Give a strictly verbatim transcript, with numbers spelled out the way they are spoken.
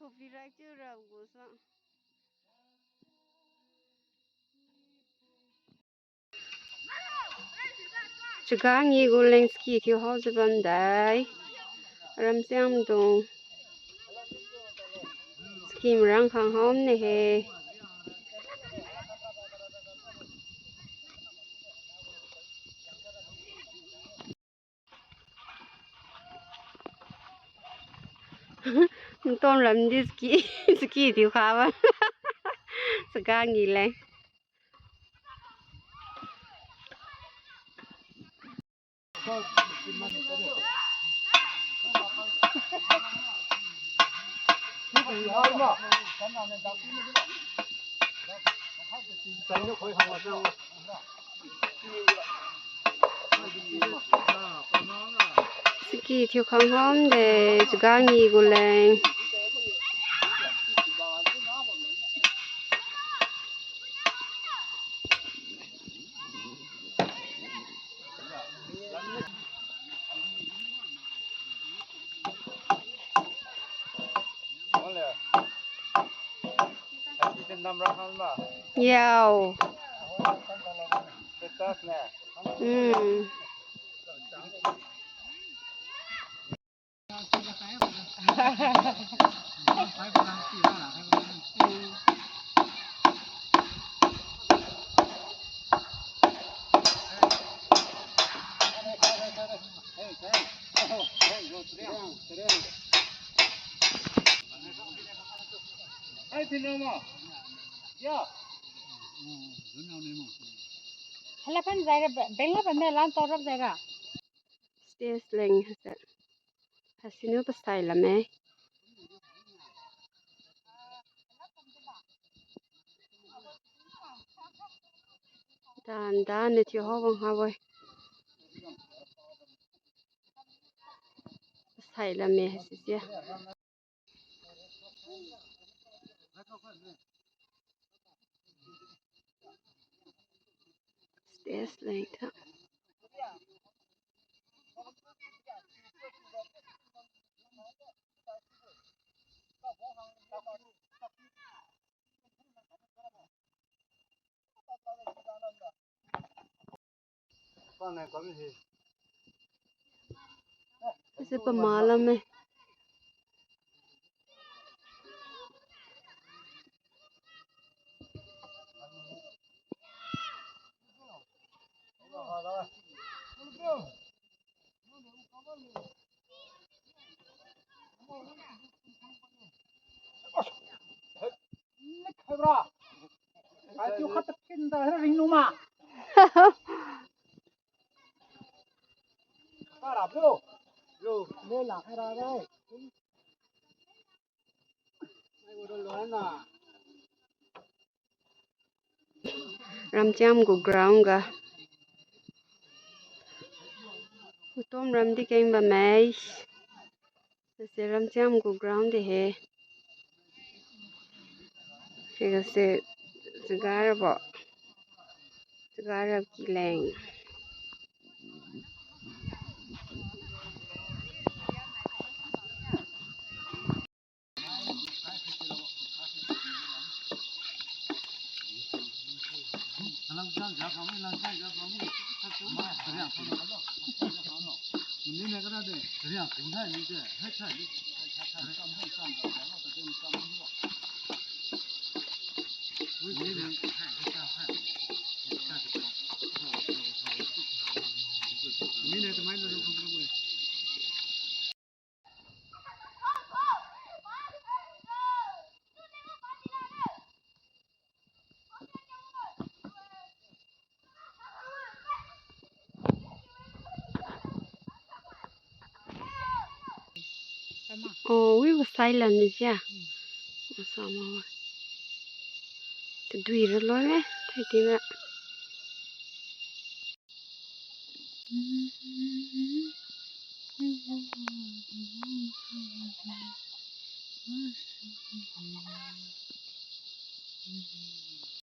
Copyright chiu rabo gu sa. Chaga ngee gu leng ski thiu haojiu bamdai. Ramcham dung. Ski marang khang haom ne he. Ntom ram di ski, ski thiu khaba. Chaga ngee leng. Ski thiu khang haom de, chaga ngee gu leng. Yao. Hmm. Hala pan jaiga, bengla pan me lan torap jaiga. Stage leng hase. Hasiniu pasai lame. Dan dan ne thiu hao bang habo-e. Pasai lame hasisia. Stage leng tha. Ase pama lame. Ramcham gu ground ga. Utom ram di keng bamme. Ase Ramcham gu ground de he. Higase chaga rabo. Chaga rab ki leng. Oh, wibo silent ni sia. Asa ma. Tadui ra loi me, thai ti me.